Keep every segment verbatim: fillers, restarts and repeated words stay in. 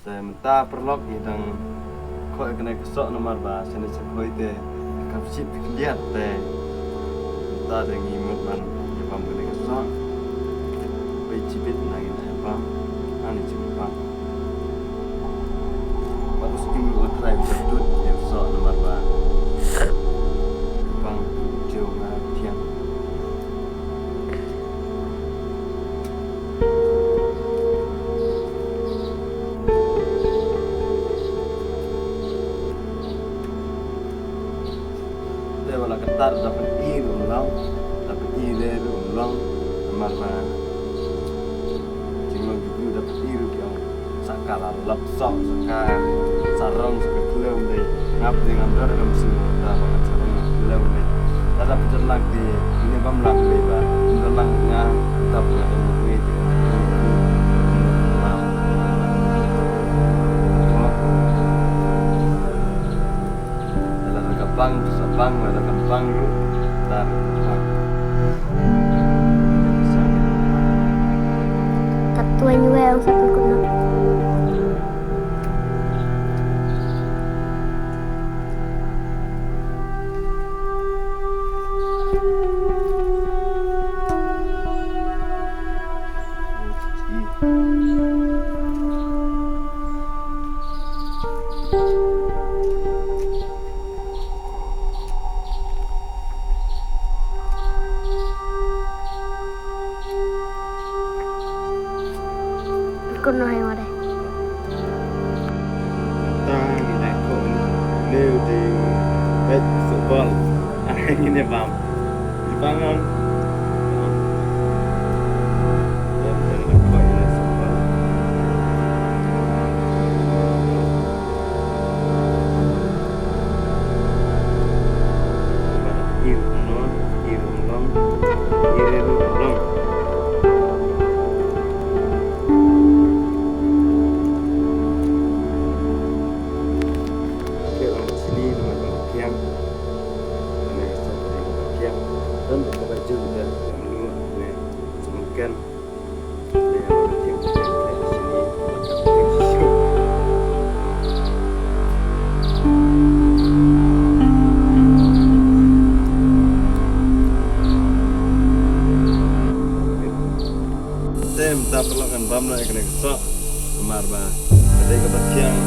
Te mynta paralok ngi dang khoh ïa kane ka soh namar ba shane shakhoi te kam shit khyndiat te mynta te ngi mut ban ïa bam kane ka soh. Peit shibit na ngin ïa bam. Ani shibit bam. Ba ka skim ruh ka trai ba tut ïa ka soh namar ba bam jong nga thiang. Te wala katta da pyni ruh ym long, da pyni ruh ym long, namar ba jinglong jong u da pyni ruh ki ong sa ka la lap sok, sa ka sarong, sa ka khlem dei. Ngap dei ngam don kam sngewthuh ta ba ngan sarong ngan khlem dei. Lada pynjot lang te ine bam lang dei ba ym don lang nga, ta ba nga don wei te. Lada ka bang sa bang, lada ka bang ruh ta ruh bang. Ka tuan wei sa pun kuna. Kono hai ware. Ta ngi dai ko leu de bet subal. Ai ngi ne bam. Di bangon. Dem dem ko ne subal. Bad ir no, ir long, ir long. Ke long sini no ma long kiang. Ne sa ko ding kiang. Don ko ba jung da ne semakan. Tem ta perlu kan bam na kena kesak. Kemar ba. Ada ke batiang.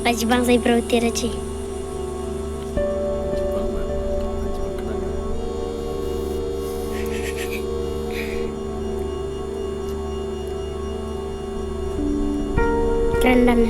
Pajibang sai bro tira ci. Kandang.